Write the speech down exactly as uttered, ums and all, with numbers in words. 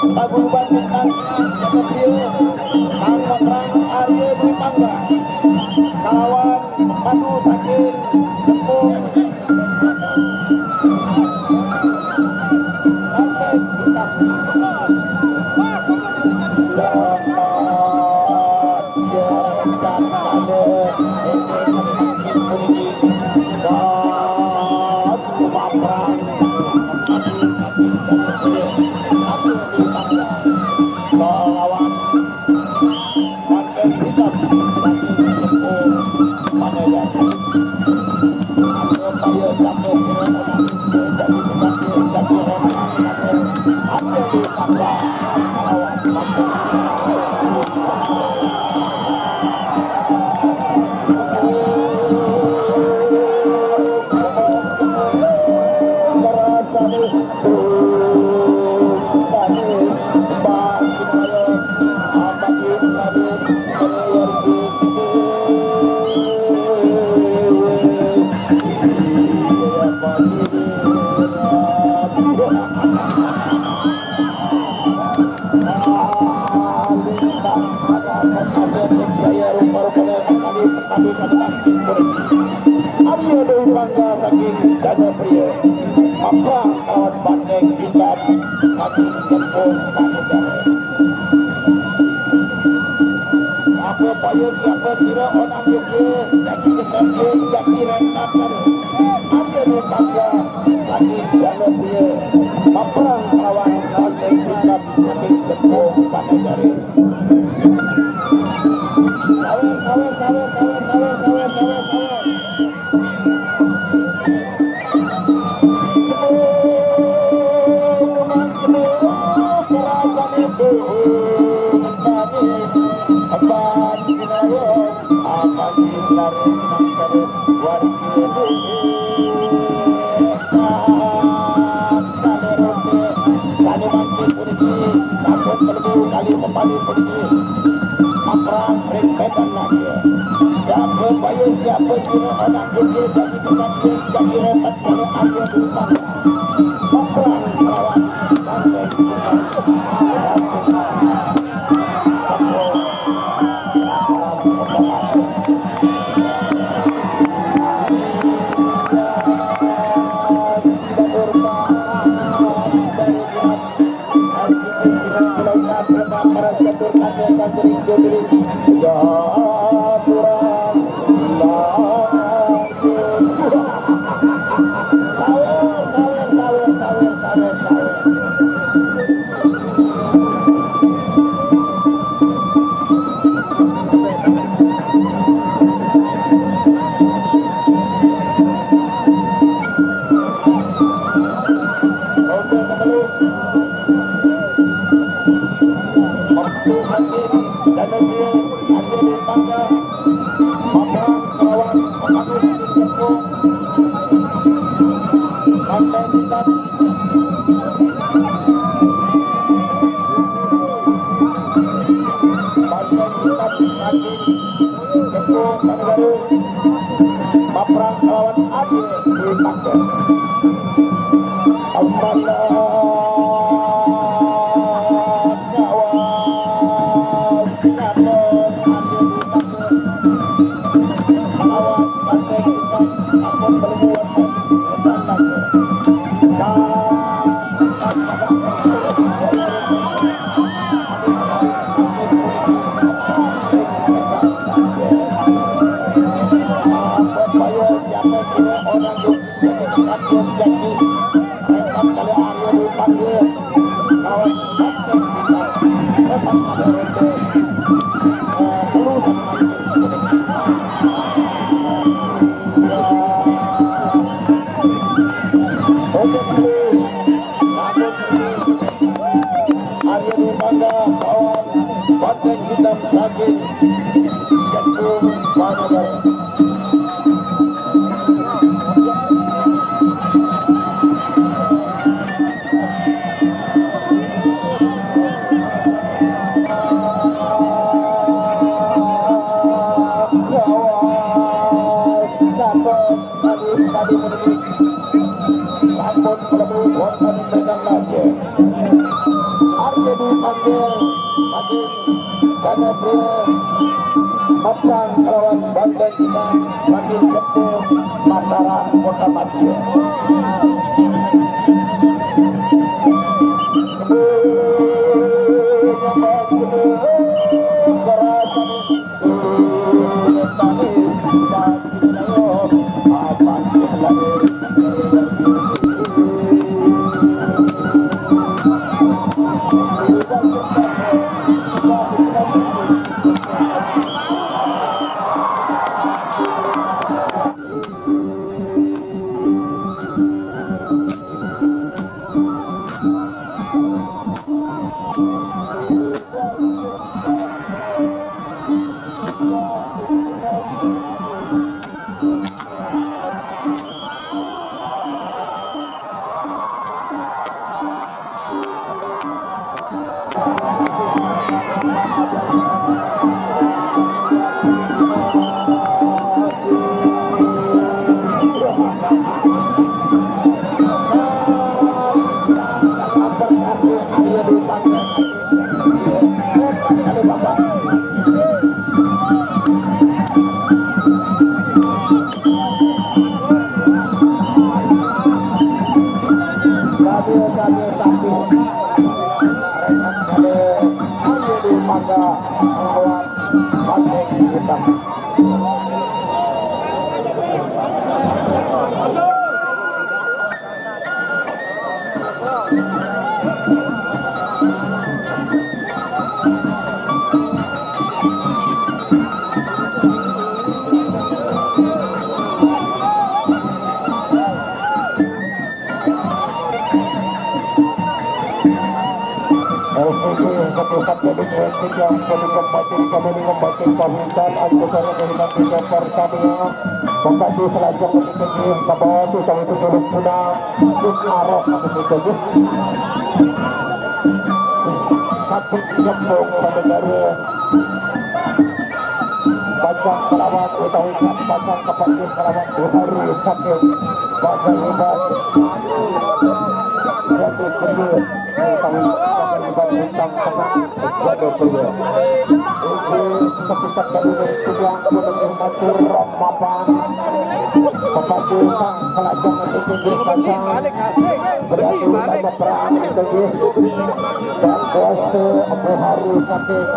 Paguluban bintang, Kang Matrang Arya Dwi Pangga. Kalawan panu saking Jepung. Arya Dwi Pangga saking Jaya Priya, Paprang kalawan Bandeng Ikan saking Jepung Panegara. Apa payun siapa sira onang yukya, jadi kesempur, jadi rentan. Arya Dwi Pangga saking Jaya Priya, Paprang kalawan Bandeng Ikan saking Jepung Panegara. Kali puniki, sampun mlebu kali pepali puniki. Paprang ring medan lagi. Siapa payun, siapa sira onang yukya, jadi kesempur, jadi rentan kalawan Arya Dwi Pangga. Paprang kalawan Bandeng Ikan. Paprang kalawan Adi Dwi Pangga. Amanah nyawa nyaton Adi Dwi Pangga. Kalawan Bandeng Ikan sampun mlebu wonten. Oke, Arya Dwi Pangga kalawan Bandeng Ikan saking Jepung Panegara. Sampun mlebu wonten ingkang lajeng. Arya dipanggil saking Kanadri Matan kelawan Bandeng kita saking Jepun Mataram Kota Madya. L P G satu satu di Muetik yang paling kembali, paling kembali, pawitan, anggota yang dari Merdeka Pertamina, membantu selajang lebih tinggi, membawa siswa itu dulu punang, terus arok lebih tinggi. Satu jempung pada baru. Bajang kelawan utawi Bajang kepanggih kelawan Buhari saking Bajang Iban. Jadi perlu utawi Bajang Iban bintang tengah. Jadi perlu. Ini sekitar dari tujuan kemudian matur mapan. Kepanggih sang kelajang itu tinggi Bajang. Berarti Bajang perang itu dan kuasa Buhari saking